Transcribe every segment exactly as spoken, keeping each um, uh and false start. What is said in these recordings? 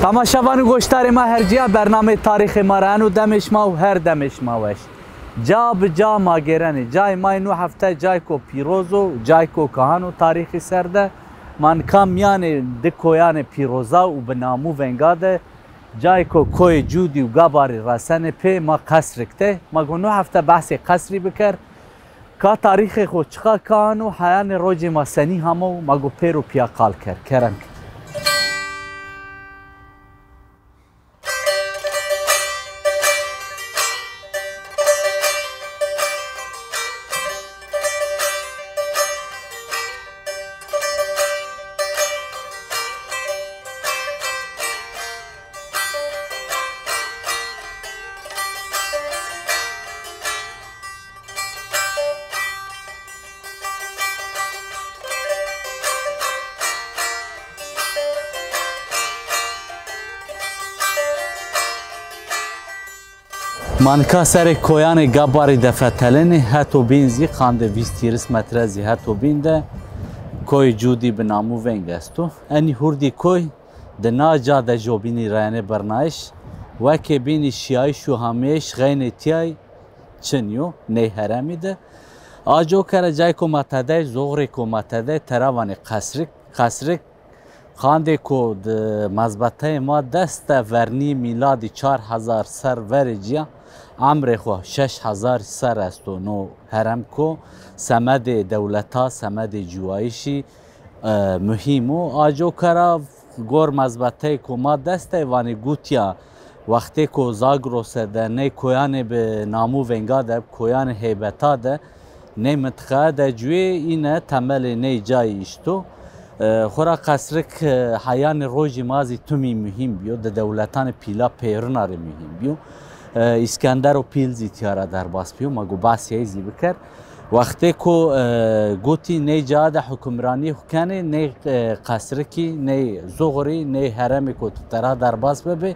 Temaşevan û goşdarê ma her cîya, bernameyê tarîxê ma ra eno demê şima û her demê şima weş. Ca bi ca ma gêrenê. Cayê ma yê no hefte cayêko pîroz o, cayêko kahan o tarîxî ser de. Ma nika mîyanê di koyanê pîroza û bi nam û venga de cayêko koyê Cûdî û Gabarî resenê pê, ma Qesrik de. Ma go no hefte behsê Qesrî biker. Ka tarîxê xo çiqa kahan o, heyanê rocê ma senî hamo, ma go pêro pîya qal ker. Kerem ke. Ma nika serê koyanê Gabarî de fetelenê, heto bîn zî qandê vîst hîris metre zî heto bîn de koyê Cûdî bi nam û veng esto. Enî hurdî koy di na ca de jobînî rayenê birnayîş, wekê bînî şîyayîş û hamîyayîş xeynê tîyayî çin yo, ney heremî de. A coka ra cayêko ma tede yê, zoxrêko ma tede yê, tera vanê Qesrik. Qesrik qandêko di mezbeteyê ma dest de, vernî mîladî çar hezar ser verê cîya, emrê xo şeş hezar ser esto no herem ko, semedê dewleta, semedê ciwayîşî, e, muhîm o. A coka ra gor mezbeteyêko ma dest de, vanê gutîya wextêko Zagrose de ney koyanê bi nam û venga de, koyanê heybeta de, ney mintiqaya de cuyê îne temelê ney cayî îşto. E, xora Qesrik, e, heyanê rojî ma zî timî muhîm bîyo, di dewletanê pîla pêrina rê muhîm bîyo. E, Îskendero Pîl zî tîya ra derbas bîyo, ma go behsê ey zî biker. Wextêko, e, gotî ney ca de hukimranî xo kenê, ney, e, qesrikî, ney zuxurî, ney heremêko ti tera derbas bibê.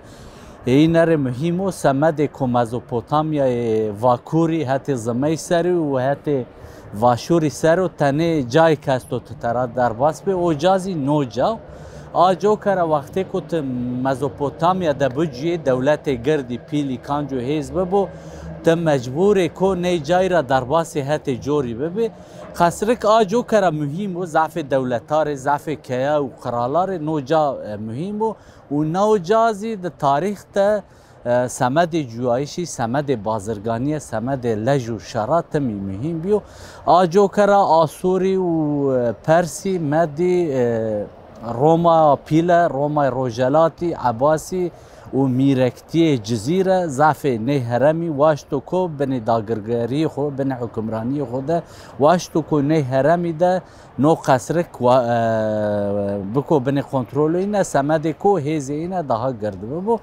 Ê îne rê muhîm o, semedêko Mezopotamyayê Vakurî hetê zimey serî û hetê vaşûrî ser o, tenê cayêk esto ti tera derbas bê, o ca zî no ca. A coka ra wextêko ti Mezopotamya de bicuyê, dewletê girdî, pîlî, kanco hêz bibo, ti mecbûr ê ko ney cayî ra derbasê hetê corî bibê. Qesrik a coka ra muhîm o, zafê dewleta rê, zafê keya û qirala rê no ca, e, muhîm o û no ca zî di tarîx de e, semedê cuyayîşî, semedê bazirganîye, semedê lej û şera timî muhîm bîyo. A coka ra Asûrî û, e, Persî, Medî, e, Roma Pîle, Romay Rojelatî, Ebasî û Mîrektîyê Cizîre zafê ney heremî waşto ko binê dagirgerîyê xo, binê hukimranîyê xo de waşto ko ney heremî de no qesrik wa-, e, biko binê kontrolê îne, semedê ko hêzê îne daha gird bibo.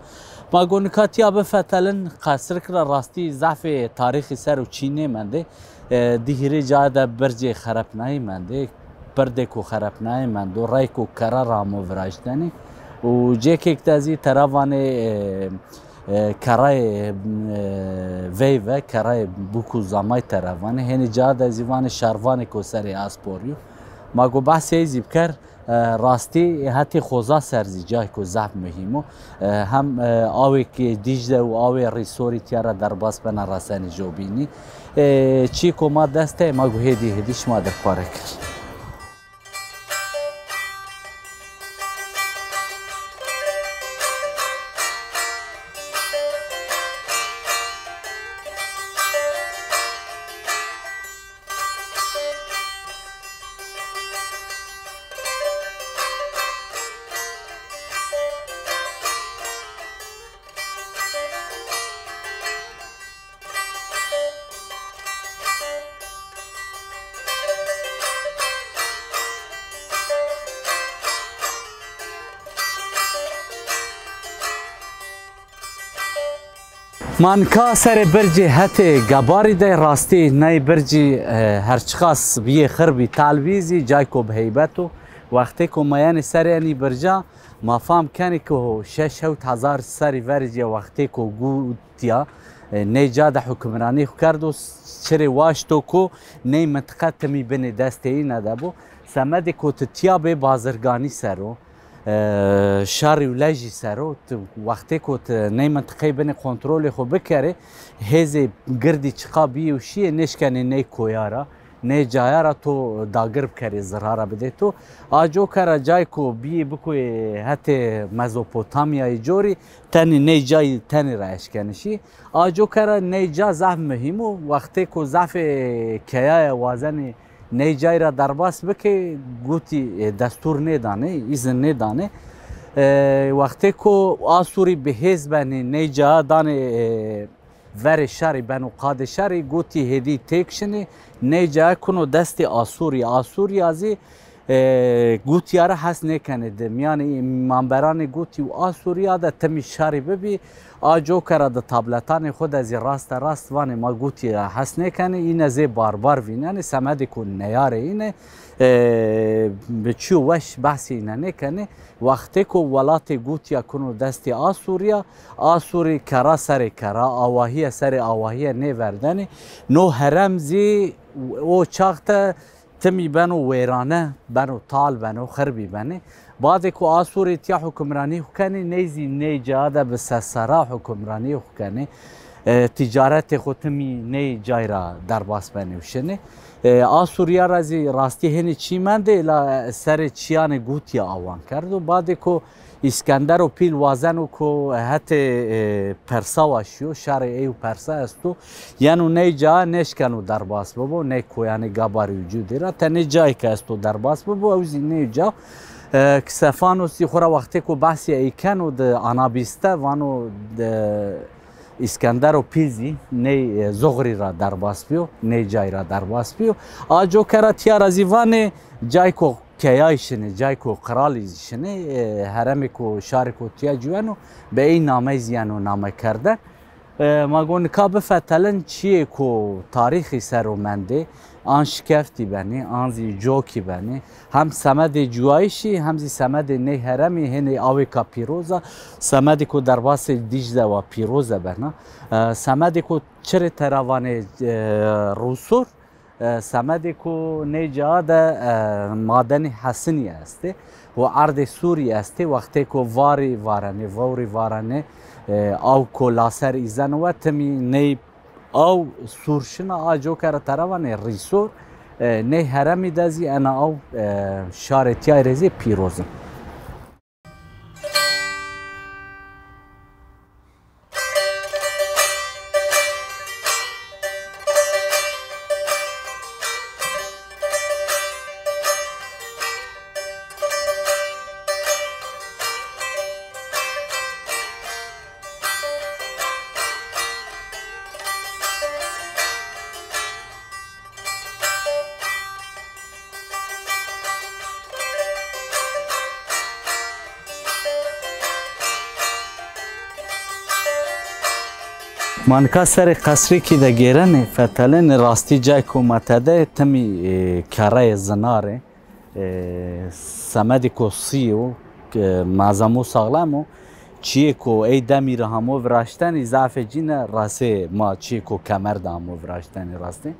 Ma go nika tîya bifetelin, qesrik ra rastî zafê tarîxî ser û çî nêmendê. E, di hîrê ca de bircê xerepnayî mendê, pirdêko xerepnayî mendo, reyko kera ra amo viraştenî. Û cêkêk de zî tera vanê, e, e, kerayê, e, veyve, kerayê bûk û zamay tera vanê. Hênî ca de zî vanê şervanêko serê asp orîyo. Ma go behsê ey zî biker, e, rastî hetê xoza ser zî cayêko zaf muhîm o. E, hem, e, awêk Dîcle û awê Rîsorî tîya ra derbas bena resenê jobînî. E, çîko ma dest de, ma go hêdî hêdî şima de pare kir. Ma nika serê bircê hetê Gabarî de, rastî ney bircî, e, her çiqas bîyê xir bî, tal bî zî cayko bi heybet o. Wextêko ma yenê serê enî birca, ma fam kenê ke ho şeş hewt hezar serî verê cîya wextêko gotîya, e, ney ca de hukimranî xo kerdo, çirê waşto ko ney mintiqe timî binê destê îne de bo. Semedê ko ti tîya bê bazirganî ser o. E, şarî û lejî ser o, tu wextêko tu ney mintiqeyê binê kontrolê xo bikerê, hêzê girdî çiqa bîyê û şîyê, nêşkenê ney koya ra, ney caya ra to dagir bikerê, zirara bidê to. A coka ra cayko bîyê bikoyê hetê Mezopotamyayê corî, tenê ney cayî tenê ra eşkenê şî. A coka ra ney ca zaf muhîm o. Wextêko zafê keyaya wazenê ney cay ra derbas bikê, gotî, e, destûr nêdanê, îzin nêdanê. E, wextêko Asûrî bi hêz benê, ney caya danê, e, verê şarî, beno qadê şarî, gotî hêdî têk şinê, ney caya kuno destê Asûrî. Asûrîya zî, e, gotîya ra hes nêkenê. Di mîyanê îmanberanê gotî û Asûrîya de timî şarî bibî, a coka ra di tabletanê xo de zî raste rast vanê ma gotî ra hes nêkenê, îne zê barbar vînenê, semedêko neyarê îne, e, bi çîyo weş behsê îne nêkenê. Wextêko welatê gotîya kuno destê Asûrîya, Asûrî kera serê kera, awahîye serê awahîye nêverdenê. No herem zî o çax de timî beno wêrane, beno tal beno, xirbî benê. Badê ku Asûrî tîya hukimranî xwu kenê, ney zî ney ca de bi sesera hukimranî xwu kenê. E, tîcaretê xwu timî ney cay ra derbas benê û şinê. E, Asûrîya ra zî rastî hênî çî mendê, la serê çîyanê gotîya awan kerdo. Badê ku Îskendero Pîl wazeno ku hetê, e, Persawa şîyo, şarê ey û Persa esto. Yeno ney ca nêşkeno derbas bibo, ney koyanê Gabarî û Cûdî ra, tenê cayê ke esto derbas bibo, ew zî ney ca. E, Ksefanos zî xwu ra wextê ku behsê ey keno di Anabîste, vano di Îskendero Pîl zî ney, e, Zuxrî ra derbas bîyo, ney cay ra derbas bîyo. A coke ra tîya ra zî vanê cayko keyay şinê, cayko qiralî şinê, e, heremêko, şarêko tîya ciweno, bi ey namey zî yeno name kerden. E, ma go nika bifetelin çiyêko tarîxî ser o mendê, an şikeftî benê, an zî cokî benê. Hem semedê ciwayîşî, hem zî semedê ney heremî hênê awêka pîroz a, semedêko derbasê Dîcle wa pîroze bena. E, semedêko çirê tera vanê, e, Rûsor, e, semedêko ney ca de, e, madenê hesinî estê û erdê sûrî estê. Wextêko varî varenê, vewrî varenê, e, awko laser îzeno we, timî ney aw sûr şina, a coke ra tera vanê Rîsor, e, ney heremî de zî ena aw, e, şarê tîyay rê zî pîroz in. Ma nika serê qesrêkî de gêrenê, fetelenê, rastî cayko ma tede timî, e, kerreyê zinar ê. E, semedêko sî yo, e, mezemo saxlem o. Çiyêko ey demî ra hamo viraştenî, zafê cîne resê ma çiyêko kemer de hamo viraştenî rastê.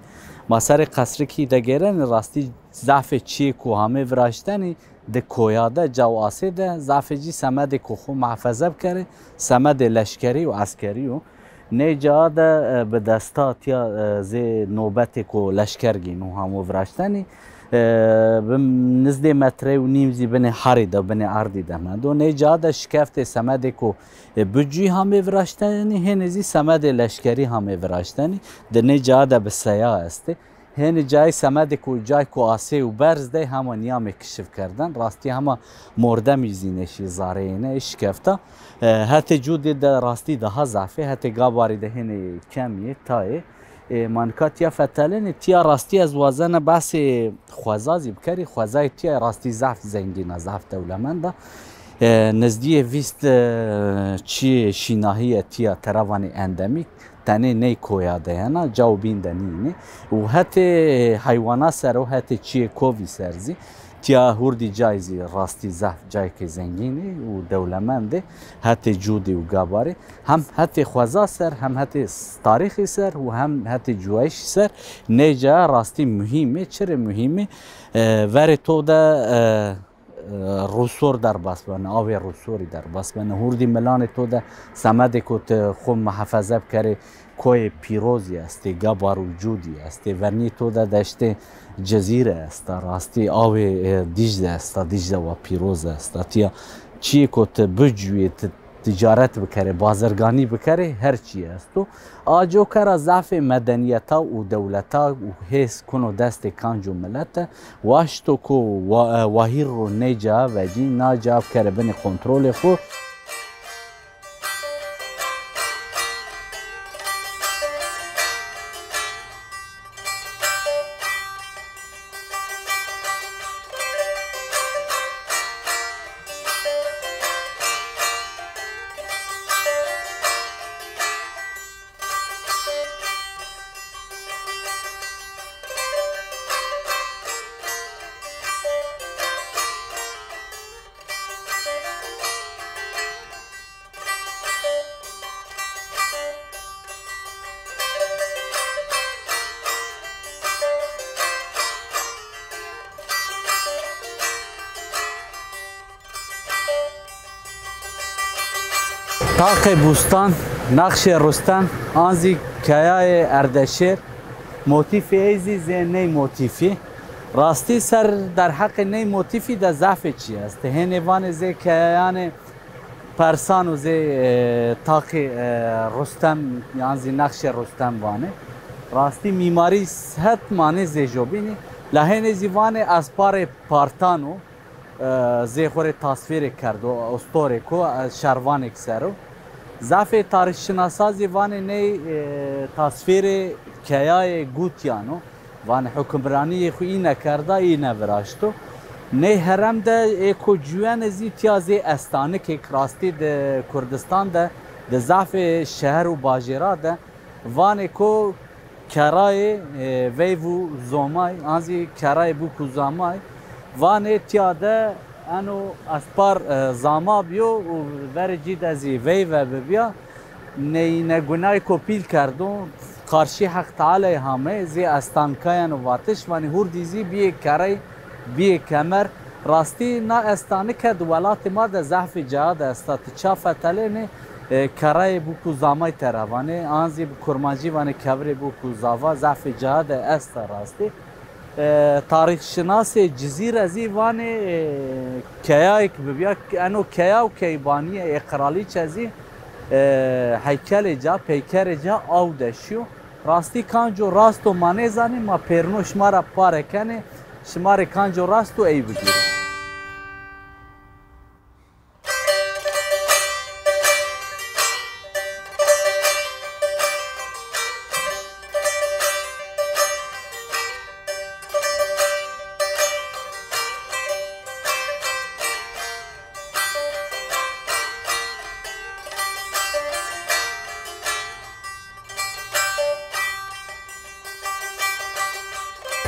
Ma serê qesrikî de gêrenî, rastî zafê çiyêko hamê viraştenî di koya de, caw asê de, zafê cî semedêko xo muhafeze bikerê, semedê leşkerî û eskerî yo. Nê ca de, e, bi desta tîya, e, zê nobetêko leşker gîno hamo viraştenî. E, bi nizdê metrey û nîm zî binê harî de, binê erdî de mendo. Nê ca de şikeftê semedêko, e, bicûyî hamê viraştenî, hênî zî semedê leşkerî hamê viraştenî. Di nê ca de bi seya estê. Hênî cayê semedêko cayko asê û berz de hema nîyamê kişif kerden. Rastî hema mordemî zî nêşî zareyêne, ê şikefta. E, hetê Cûdî de rastî daha zaf ê, hetê Gabarî de hênî kemî yê, tayê. E, ma nika tîya fetelenê, tîya rastî ez wazena behsê xweza zî bikerî. Xwezayê tîya rastî zaf zengîn a, zaf dewlemend a. E, nizdîyê vîst, e, çiyê şînahîye tîya tera vanê endemîk. Tenê ney koya de yena, caw bîn de nînê. Û hetê heywana ser o, hetê çiyê kovî ser zî. Tîya hurdî cay zî rastî zaf cayêkê zengîn ê û dewlemend ê. Hetê Cûdî û Gabarî. Hem hetê xweza ser, hem hetê s-, tarîxî ser û hem hetê ciwayîşî ser. Nê caya rastî muhîm ê. Çi rê muhîm ê? E, verê to de, e, Rûsor derbas beno, awê rûsorî derbas beno. Hurdî milanê to de semedê ku ti xwu muhefeze bikerê, koyê pîrozî estê, gebar û cûdî estê. Vernî to de deştê Cizîre esta, rastî awê, e, Dîcle esta, Dîcle wa pîroz esta. Tîya çiyê ku ti bicuyê, ti ticaret bikerê, bazirganî bikerê, her çî esto. A coka ra zafê medeniyeta û dewleta û hês kuno destê kanco milete. Waşto ku wa-, e, wahîr ro nê ca vecî, na ca bikerê binê kontrolê xwu. Taqê Bustan, Naqşê Rustem, an zî Keyayê Erdeşêr, motîfê ey zî zê ney motîfî. Rastî ser derheqê ney motîfî de zafê çî est. Hênê vanê zê keyayanê persan û zê, e, taqê, e, Rustem, yan zî Naqşê Rustem vanê. Rastî mîmarî het manê zê jobînî. La hênê zî vanê esparê partan o. E, zê xo rê tasvîrêk kerdo, ostorêk o, e, şervanêk ser o. Zafê tarîxşinasa zî vanê ney, e, tasvîrê keyayê Gutyan o. Vanê hukimranîyê xo îne kerda, îne viraşto. Ney herem de ê ko cuwenê zî tîya zê estanikêk rastî di Kurdistan de, di zafê şeher û bajêra de vanê ko kerayê, e, veyv û zomay, an zî kerayê bûk û zamay. Vanê tîya de eno espar, e, zama bîyo û verê cî de zî veyve bibîya. Neyîne gunayêko pîl kerdo, qarşî Heq Tealayî hamey, zê estankayan û vatiş, vanê hurdî zî bîyê kerey, bîyê kemer. Rastî na estanike di welatê ma de zehfê cayan de esta. Ti ça fetelênê, e, kerayê bûk û zamay tera vanê, an zî bi kurmancî vanê kevirê bûk û zava, zehfê cayan de esta rastî. E, tarîxşinasê Cizîre zî vanê, e, keyayêk bibîya, eno keya û keybanîye ê qiralîçe zî, e, heykelê ca, peykerê ca aw de şîyo. Rastî kanco rast o ma nêzanî, ma pêrino şima ra pare kenê, şima rê kanco rast o ey bigîrê.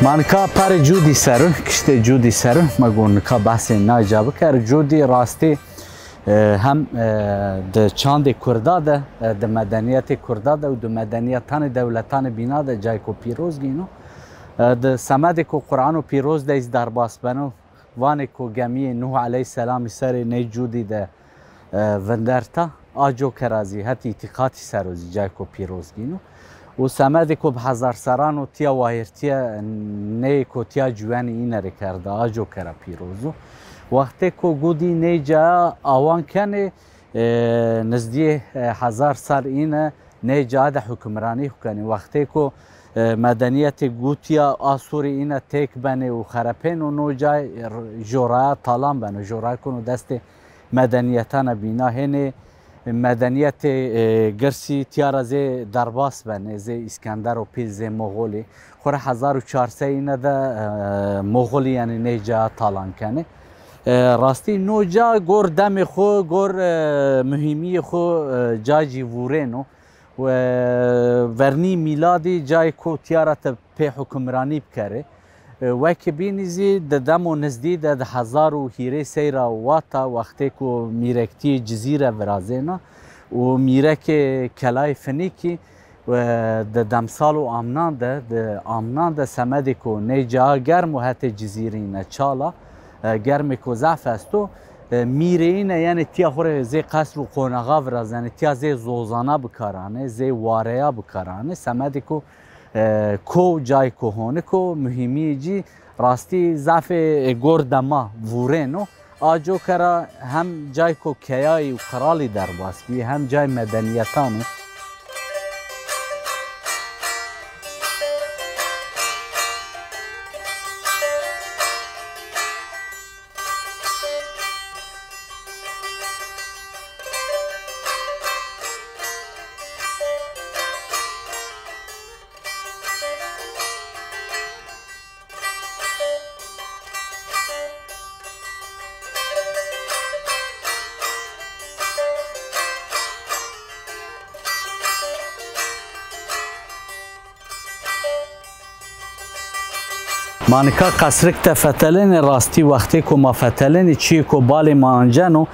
Ma nika perê cûdî ser o, kiştê cûdî ser o, ma go nika behsê nay ca biker. Cûdî rastî, e, hem, e, di çandê kurda de, e, di medeniyetê kurda de û di medeniyetanê dewletanê bîna de cayêko pîroz gîno. E, di semedêko Qur'ano pîroz de zî derbas beno. Vanê ko gemîyê Nuh aleyhîsselamî serê ney cûdî de, e, vinderta, a coke ra zî het îtîqatî ser o zî cayêko pîroz gîno. Û semedêko bi hezar serran o tîya wahîrtîye neyêko tîya cuwenî îne rê kerda, a coke ra pîroz o. Wextêko gudî ney caya awan kenê, e, nizdîyê, e, hezar serr îne ney caya de hukimranî xwu kenê. Wextêko, e, medeniyetê Gutya Asurî îne têk benê û xerepêno, no cay, e, joraya talan beno, joraya kuno destê medeniyetana bîna. Hênê medeniyetê, e, girsî tîya ra zê derbas benê, zê Îskendero Pîl, zê Moxolî. Xwura hezar û çar sey îne de, e, Moxolî, yanî ney caya talan kenê. E, rastî no ca gor demê xwu, gor, e, muhîmîyê xwu, e, caycî vûrêno. We vernî mîladî cayê ko tîya ra ti pê hukimranî bikerê. E, wekî bînî zî di demo nizdî de di hezar û hîrê sey ra wata wextê ku mîrektîyê Cizîre virazêna û mîrekê kelayê Finîkî, e, di demsal û amnan de, di amnan de semedê ku ney caya germ û hetê Cizîrî îne çala, e, germêko zaf esto. E, mîreyîne, yanî tiya xo rê zê qesr û qonaxa virazenê, tiya zê zozana bikaranê, zê wareya bikaranê. Semedêko, e, ko cayêko honik o, muhîmîyê cî rastî zafê, e, gor dema vûrêno. A coka ra hem cayêko keyayî û qiralî derbas bî, hem cayê medenîyetan o. Ma nika qesrik de fetelenê, rastî wextêko ma fetelenê, çîyêko balê ma anceno,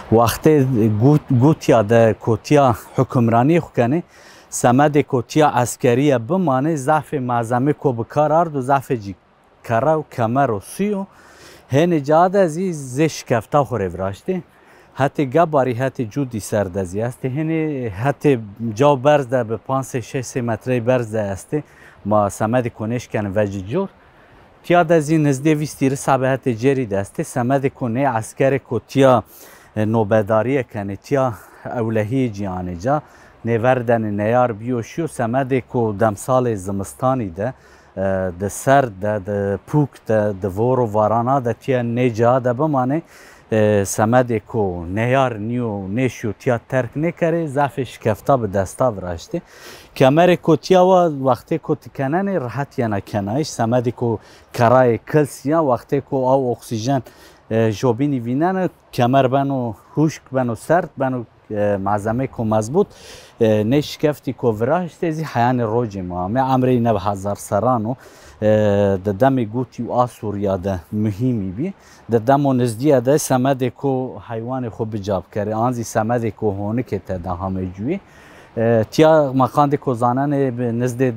wextê gut-, gutya de ko tiya hukimranîyê xo kenê, semedêko tiya eskerîye bimanê, zafê malzemêko bi kar ardo, zafê cî kerra û kemer û sûyo. Hênê ca de zî zê şikefta xo rê viraştê. Hetê Gebarî, hetê Cûdî ser de zî estê. Hênê hetê caw berz de bi panc sey şeş sey metreyî berz de estê. Ma semedêko nêşkenê vecê cor. Tiya de zî nizdê vîst hîris sebe hetê cêrî de estê. Semedêko nê eskerêko tiya, e, nobedarîye kenê, tiya ewlehîyê cî anê ca. Nêverdenê neyar bîyo şîyo, semedêko demsalê zimistanî de, e, di serd de, di pûk de, di vor û varana de tiya nê ca de bimanê, e, semedêko neyar nîyo, nêşîyo tiya terk nêkerê, zafê şikefta bi desta viraştê. Kemerêko tiya wa wextêko ti kenenê rehet yena kenayîş, semedêko kerrayê kils ya, wextêko aw oksîjen, e, jobînî vîneno, kemer beno huşk, beno serd, beno e, malzemêko mezbût, e, nê şikeftî ko viraştê zî heyanê rocê ma ame. Emrê îne bi hezar serran o. E, di demê gutî û Asûrîya de muhîmî bî. Di demo nizdîye de semedêko heywanê xo bica bikerê. An zî semedêko honikê tede hamê cuyê. E, tiya ma qandêko zanenê bi nizdê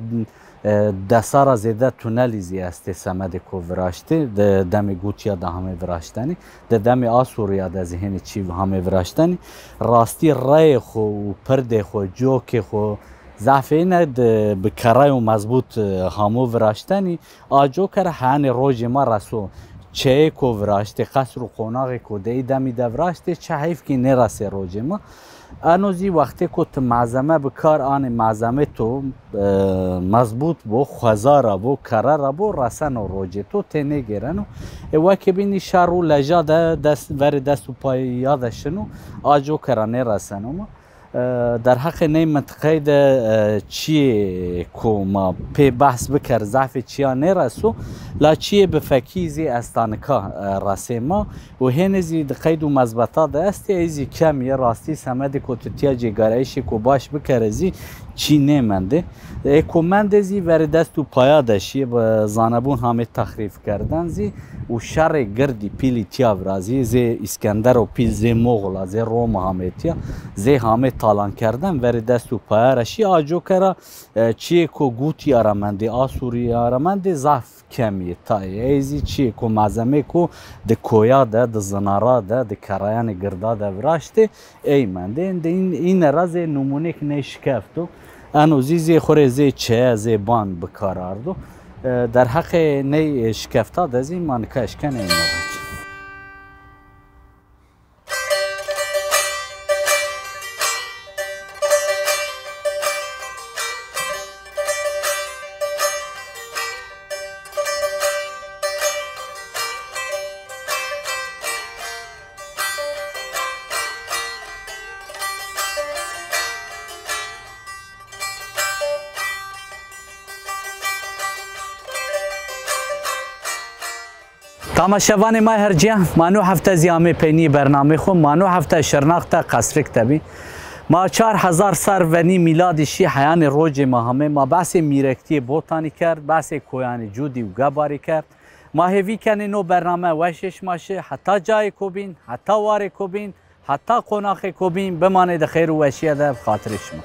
e, desa ra zêde tunelî zî estê semedêko viraştê, di demê gutîya de hamê viraştenî, di demê Asûrîya de zî hênî çî hamê viraştenî. Rastî reyê xo û pirdê xo, cokê xo, zafê îne di, bi kerrayê mezbût, e, hamo viraştenî. A coka ra heyanê rocê ma reso. Çeyêko viraştê, qesr û qonaxêko di ey demî de viraştê, çi heyf kî nêresê rocê ma. Eno zî wextêko ti malzeme bi kar anê, malzemê to, e, mezbût bo, xweza ra bo, kerre ra bo, reseno rocê to, tênêgêreno. E, wekî bînî şer û leja de dest, verê dest û paya de şino, a coka ra nêreseno ma. E, derheqê ney mintiqeyî de, e, çîyê ku ma pê behs biker, zafê çîya nêreso, la çîyê bi fekî zî esta nika, e, resê ma. Û hênî zî di qeyd û mezbeta de estê, ey zî kemî yê, rastî semedê ku tu tîya cêgarayîşêko baş bikere zî çî nêmendê. Ê ku mendê zî verê dest û paya de şîyê, bi zanebûn hamê texrîfkerden zî û şerê girdî pîlî tîya virazîyê, zê Îskender û pîl zê Moxula, zê Roma hamê tîya, zê hamê talankerden verê dest û paya ra şîyê. A coka ra, e, çîyê ku gutîya ra mendê, Asûrîya ra mendê zaf kemî yê tayê. Ey zî çîyê ku malzemê ku di koya de, di zinara de, di kerrayanê girda de viraştê, ey mendê. Îndî în-, îne ra zê nimûnêk ney şikeft o. Eno zî zê xo rê zê çeye, zê ban bi kar ardo. E, derheqê ney şikefta de zî ma nika eşkenê îne ra çî. Tamaşevanê ma her cîya, ma no hefte zî amê peynîyê bernameyê xo, ma no hefte Şirnax de, qesrik de bî. Ma çar hezar serr venî mîladî şî heyanê rocê ma hamê, ma behsê mîrektîyê Botanî kerd, behsê koyanê Cûdî û Gebarî kerd. Ma hêvî kenê no bername weşê şima şi, heta cayêko bîn, heta warêko bîn, heta qonaxêko bîn, bimanê di xêr û weşîye de bi xatirê şima.